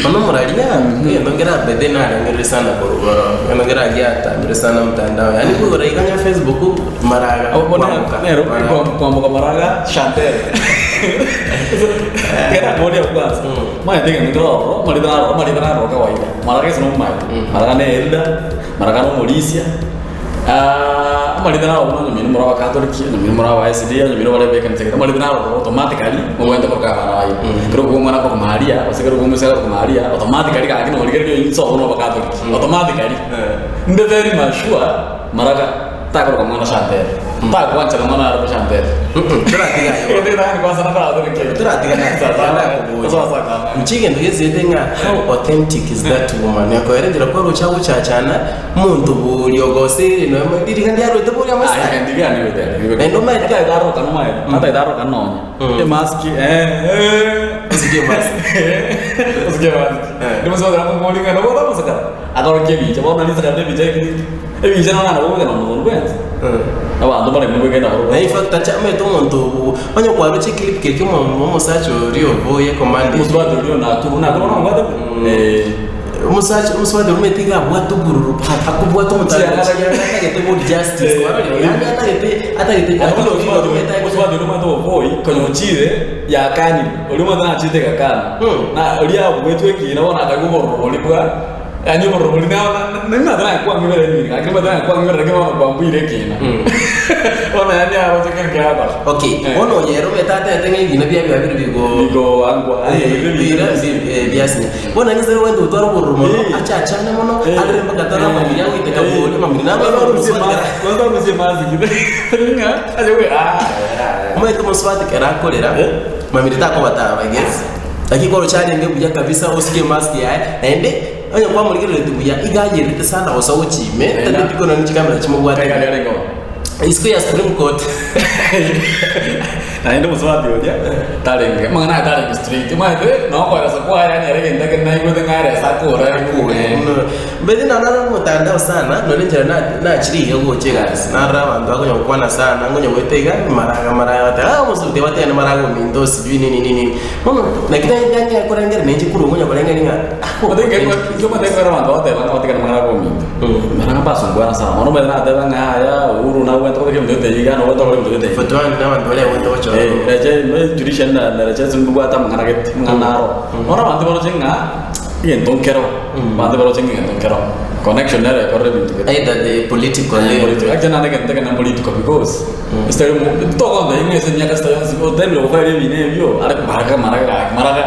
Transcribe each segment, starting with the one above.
Bono omoraria, egento nkerabete narengereire sana korwa igoro, egento keragiatambire sana mtandao, yaani kogora iga onye Facebook, maraga kwamboka, Nero maraga. kwamboka maraga Chantel. Kera moria kwanza. Maete egento nkere ororo, amarita naro, amarita naro kawaida. Maraga ase nomomaete. Maraga ne elder, maraga na omorisia. Ah, amarita naro buna onye mino more abakatoliki, onye mino more aba SDA, onye mino bare b'ekanisa gete, amarita naro ororo automatically mobwenerete koroka abana baino. Ekero okobua omwana akorokwa Maria, gose ekero okobua omoiseke akorokwa Maria, automatically gaki norigereria oyio inse obo na obakatoliki, automatically. Inde very much sure, maraga takoroka mwana Chantel, takwanchera mwana arokwe Chantel. Toratiga aye bono. Egento getang'ani kwanza nakoratore ki? Toratiga naye. Sasa, Nakoboria. sasa, sasa. Inche egento gesiete ng'a how authentic is that woman? Ekoera enchera kwaroche agochachana Omonto boria ogoseire nonya riria ndiarwete boria Aye, amasani. ndiga nigo nigo. Naende omanyete- Tata itaroka nomaete. Tata itaroka nonya. Emaski eh eh. Osike emaski. Osike emaski. Eh. Ndimo sokera mongori ng'a nobo otamosokera. Akorokia ebicha bono risakara ne ebicha ebi. Ebicha nonya nabo obwekana omonto bwensi. Abanto bare mobwekana barobwo. Na in fact acha omanyete omonto obo onye kwaroche eclip keria kia omo omosacha oria oboye command. Omosubati oria o Nakuru, Nakuru bono omobwate? Eh. Omosacha omosubati oromete iga abwate obororo akobwata omotandao atagete good justice kwarorire yaani atagete atagete lakini oria oromete aye Omosubati oria omanyete oboboi konya ochire yakanire oria omanyete nachete egakana Mm. na oria abuetwe ekina bono akaigwa obororo boria bwa yaani obororo boria na na nimanyete naye kwang'ibera emiri gaki nimanyete naye kwang'ibera lakini bono kwambuire ekina bono yaani aroche kere kerakora Okay, Eh. bono oyo ere omanyete atagete ng'a ebina bia biabire bigo Bigoangwa. bira biasinya Bono Nyasae ogwete gotwara obororo mono, Eh. achachane mono, Eh. arere mpaka atore Eh. amamiri agoiteka Eh. bori, amamiri nabo Kwanza orusie omosubati ma- kera- kwanza orusie masiki. Ng'a, aye we, ah, ah. Omanyete omosubati kera akorera, Eh. mamiri takobataba I guess. Lakini koroche arenge buya kabisa osike emask yaye, naende onye kwamorigereretie buya, iga ayerete sana gose gochia ime, Naende- tari riko nonye chikamera chimobwate. Kai gari arenge oo. Isiko ya Supreme Court. Naende omosubati oria tarenge amang'ana aya tarenge straight omanyete nokoeresa kwaye yaani ere egento ekere naigwete ng'a eresa akore akure Mbere naro omotandao sana nonye enchera na- nachire iga gocha egasi narora abanto bakonya gokwana sana nkonya goeta iga maraga maraga bateba ah omosuti bateba maraga ominto sijui nini nini nini bono naki nanyare korengera nainche korwa nkonya korengera ng'a ah Inche omanyete ekero abanto bagoteba ng'a batigane amang'ana aya ominto, mara ng'a mbasumbuana sana mono omanyete nateba ng'a yaya Uhuru nabwate kobeka ebinto gete iga nobwate gokora ebinto gete iga. Fotwani na abanto baria bagwete gochora. Eh, reche judiciary na na reche mbwate amang'ana gete amang'ana aro. Bono abanto baroche ng'a egento nkero, abanto baroche ng'a egento nkero. Connection nere ekorire ebinto gete. Either the political Political. Actually naende egento ekene political because esitari omo togontebia ng'a ase emiaka sita yonsi otemire gokoeria ebina ebio are maraga maraga gaki maraga.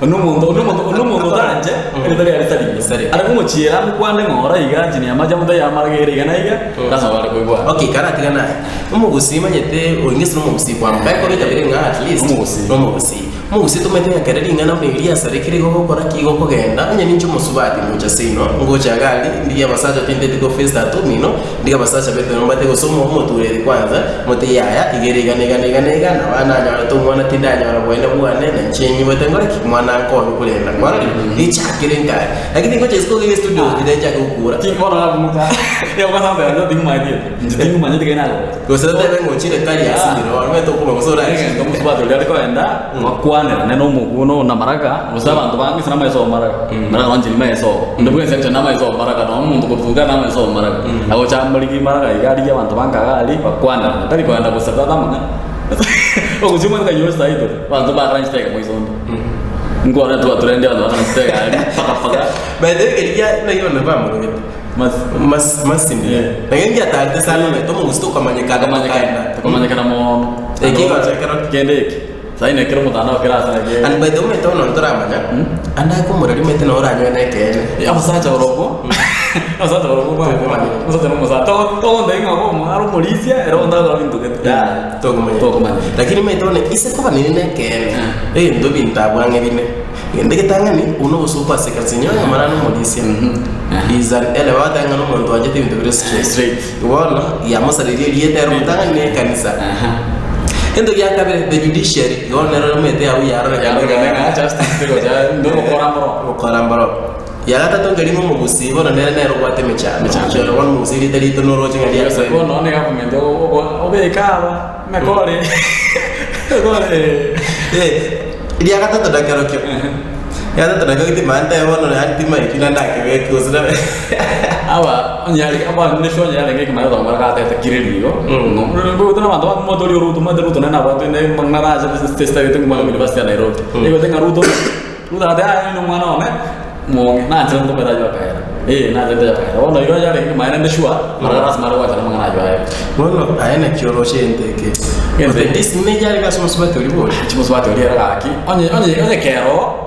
Onde omonto onde omonto onde omonto otanche erieta riaye ritari rigiya. Ritari. Are komochiera amokwane ng'a ora iga chini amache amote yamara ere iga na iga, lasima bare koigwana. Okay, karatiga naye. Omogusii manyete oinge ase nomogusii kwamboka ekobeka bire ng'a at least Omogusii. nomogusii. Omogusii tomanyete ng'a kere ring'ana buna erio riasarekire igo ogokora ki igo okogenda onye ninche omosubati ngocha seino ngocha iga aria ndigie abasacha tinteti go face tata omino ndigie abasacha bete mbate gose omo omotureri kwanza mote yaya iga ere iga na iga na iga na iga nabo nanyorete omwana tindanyora bwene bwane na inche nyigwete nkore ki omwana nkonye korenda kwarorire richakire nkare lakini ngocha isiko iga estudio rirechake gokura. Ki bono nabomoka nigo kwanza goteba inche ting'umanyeti inche ting'umanyeti keri nagocha. Gose otebe ng'a ochire tari ase inchera bono omanyete okobua gose orache. Egento omosubati oria are kogenda bakwanerane na omokungu na maraga gose abanto bange ase namaiso o maraga maraga nonye inche nimaiso oo onde bwensi ache namaiso o maraga nonye omonto korwa namaiso o maraga agocha amorigi maraga iga arigie abanto bange iga aria bakwanerane tari kogenda gose tata amang'ana ogochia omanyete ng'a yosi taitete abanto mbakaranchete egemo isonde nkwane twaturende abanto bakaranchete egari paka paka. By the way riria naigwa nabamorogete. Mas- Mas- Masini. Eh. Lakini ngiatarete sana omanyete omogusii tokamanyekana Tokamanyekana, tokagenda. tokamanyekana mono. Eki gochakera- Kende eki. Saini ekero omotandao kera ase naki. And by the way omanyete bono ntoramanya, ande akomoreri omanyete nabo oranyore na ekeene. Eh, abasacha barobwo abasacha barobwo Tokomanya. omosacha na omosacha Togo- togontebia ng'a bono are omorisia ere bono tagokora binto gete yaya Tokomanya. Tokomanya. Lakini omanyete bono ise koba nere na ekeene, ebinto ebinto abwang'e bine. Gento egetang'ani, buna obosooku ase ekanisa enyia onye omorani omorisia, he is an elder, bagotebi ng'a nomonto oanchete ebinto bire straight. Straight. Bono, yamosareria erieta ere omotang'ani na ekanisa. Egento gia kabere, the judiciary, igo bono nero omanyete abwo yarorekana Yarorekana ng'a justice tegocha nogokora mboro. Gokora mboro. Ya gatato nkeri ng'a omogusii bono nere nere obwate emechando. Emechando. Emechando bono omogusii erieta riaito noroche ng'a Gose riasoire. bono nonye government obeke aba, emekore, emekore. Eh, Ria gatato nakerokio. Yatete naki ogiti mante bono yaani timaeti naende akebeki gose nabe. Aba onye yare aba nde sure onye yarenge ekemanya gotoka mara gatete kire rigo ng'o na abanto bamwate oria Ruto omanyete Ruto nere nabwate ne amang'ana arache testagete ng'a omwana university ya Nairobi. Nigo ng'a Ruto Ruto agateba yaya oyo nomwana one mong'e nanchera ntomanyete aywo akaera eh nanchera aywo akaera. Bono igo yarenge ekemanya naende sure mara lasima are goachana amang'ana aywo aye. Bono aye naki oroche ente eke? Egento eke. Authenticity neyarenge ase omosubati oria bori? Chimosubati oria ere gaki onye onye onye kero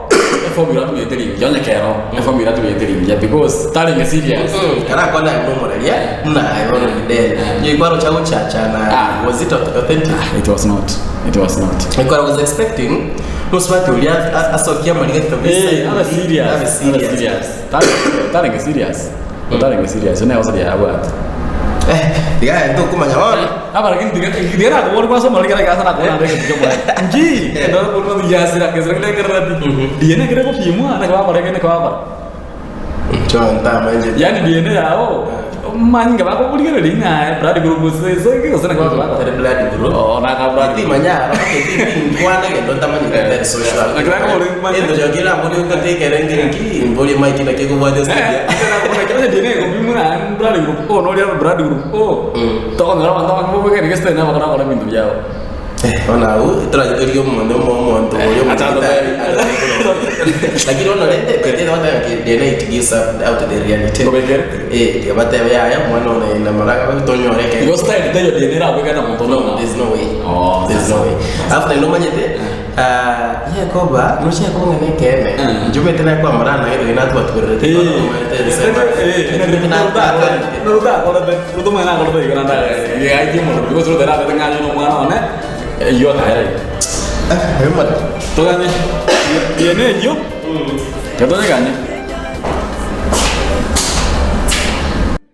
eformula atumiete ringiya onye kero eformula atumiete ringiya because tarenge serious. Karakwane aye buna omoraria buna aye bono Fidel. Nigo kwaroche agochachana Ah. was it authentic? It was not. It was not. Because I was expecting mosubati oria asokie amariga kabisa. Eh, abe serious. Abe Abe serious. serious. Tarenge tarenge serious. Tarenge serious. Ne osari yabwate. Eh, iga aye tokomanya bono. Aba lakini tiga tiga nakobori kwasoma lakini kera nakobora ande egento kia omwana. Nki? Ekero okobori giasira gesira kere ekerereti. DNA ekere gopimwa naki bakora ekere naki bakora. John tamancheti. Yaani DNA yao manyinga bakokorigereria ng'a aye blood group gose gose gose naki bakora. Tari blood group. Oh, naka blood group. Timanya aro nkwana gento ntamanyete tari social. Naki nakobori manye. Ento jokira mbori ogotekera nki mbori maiki naki ekobwate studio. Onye DNA egopimwa ng'a blood group O noria blood group O. Tokonyora abanto abange bobegene gese tari nabakora bakora ebinto biabo. Bono abwo torache torigie omonto omo omonto oria Acha omodaktari atotebie. Lakini bono rende betete batebe ki DNA it gives up out the reality. Ngobekere. Eh, tiga batebe yaya omwana one na maraga babe tonyore ekero. Igo style teiyo DNA erabwekane na monto onde No, ng'a. there's no way. Oh, There's no way. Alafu naende omanyete, ah, yekoba, noche yakoba ng'a nekeene. Mm. Inche omanyete nakwamara naye rirorio natwatwererete Eh. omanyete ensemo. Eh, Natwakorete. Ruto Ruto mwene akorete igo naende agaikia omorero because Ruto erabete ng'a aye nomwana one eyio akaera igo. Eh, Toganye DNA eyio, tiga tonyeganye.